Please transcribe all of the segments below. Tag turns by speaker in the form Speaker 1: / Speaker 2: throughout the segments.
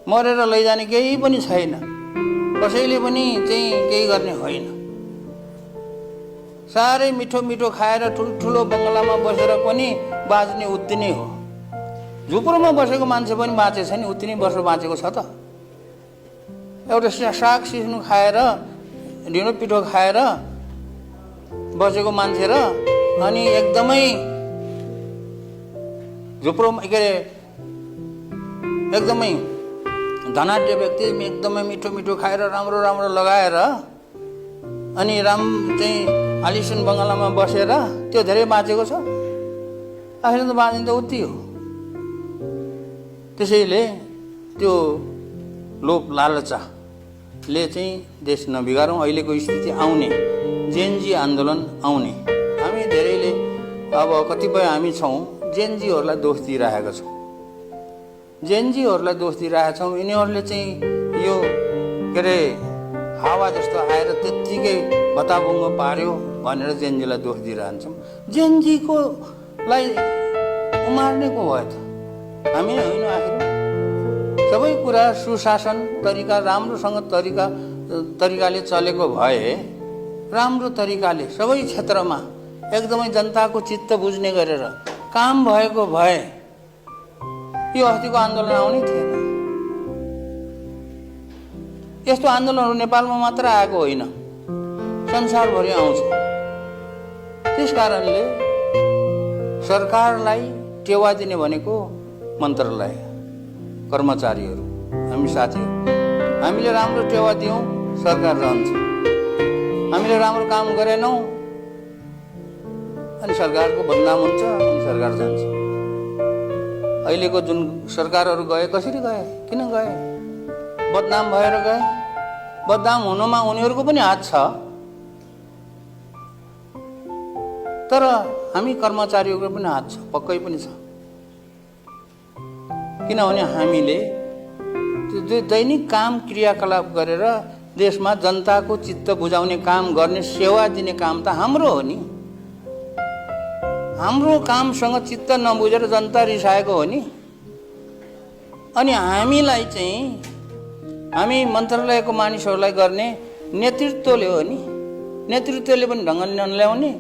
Speaker 1: मरेर लैजाने केही पनि छैन, कसैले पनि चाहिँ केही गर्ने होइन। साह्रै मिठो मिठो खाएर ठुल्ठुलो बङ्गलामा बसेर पनि बाँच्ने उति नै हो। झुप्रोमा बसेको मान्छे पनि बाँचेछ नि, उति नै वर्ष बाँचेको छ त। एउटा साग सिस्नु खाएर ढिँडो पिठो खाएर बसेको मान्छे र अनि एकदमै झुप्रोमा के अरे एकदमै धनाढ्य व्यक्ति एकदमै मिठो मिठो खाएर राम्रो राम्रो लगाएर अनि चाहिँ आलिसन बङ्गलामा बसेर त्यो धेरै बाँचेको छ। आखिर त बाँच्ने त उति हो। त्यसैले त्यो लोभ लालचाले चाहिँ देश नबिगारौँ। अहिलेको स्थिति आउने जेनजी आन्दोलन आउने, हामी धेरैले अब कतिपय हामी छौँ जेनजीहरूलाई दोष दिइरहेका छौँ। जेनजीहरूलाई दोष दिइरहेका छौँ। यिनीहरूले चाहिँ यो के अरे हावा जस्तो आएर त्यत्तिकै भत्ताभुङ्ग पार्यो भनेर जेनजीलाई दोष दिइरहन्छौँ। जेनजीकोलाई उमार्ने को भयो त? हामी होइन। आखिर सबै कुरा सुशासन तरिका राम्रोसँग तरिकाले चलेको भए, राम्रो तरिकाले सबै क्षेत्रमा एकदमै जनताको चित्त बुझ्ने गरेर काम भएको भए यो अस्तिको आन्दोलन आउनै थिएन। यस्तो आन्दोलनहरू नेपालमा मात्र आएको होइन, संसारभरि आउँछ। त्यस कारणले सरकारलाई टेवा दिने भनेको मन्त्रालय, कर्मचारीहरू, हामी साथीहरू। हामीले राम्रो टेवा दियौँ, सरकार रहन्छ। हामीले राम्रो काम गरेनौँ अनि सरकारको बदनाम हुन्छ, अनि सरकार जान्छ। अहिलेको जुन सरकारहरू गए कसरी गए, किन गए? बदनाम भएर गए। बदनाम हुनुमा उनीहरूको पनि हात छ, तर हामी कर्मचारीहरूको पनि हात छ, पक्कै पनि छ। किनभने हामीले त्यो दैनिक काम क्रियाकलाप गरेर देशमा जनताको चित्त बुझाउने काम गर्ने, सेवा दिने काम त हाम्रो हो नि। हाम्रो कामसँग चित्त नबुझेर जनता रिसाएको हो नि। अनि हामीलाई चाहिँ हामी मन्त्रालयको मानिसहरूलाई गर्ने नेतृत्वले हो नि। नेतृत्वले पनि ढङ्गले नल्याउने,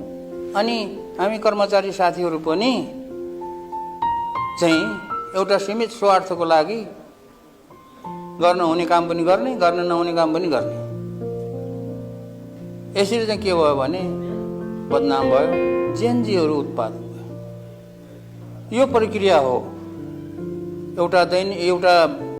Speaker 1: अनि हामी कर्मचारी साथीहरू पनि चाहिँ एउटा सीमित स्वार्थको लागि गर्न हुने काम पनि गर्ने, गर्न नहुने काम पनि गर्ने। यसरी चाहिँ के भयो भने बदनाम भयो, जेनजीहरू उत्पादन भयो। यो प्रक्रिया हो। एउटा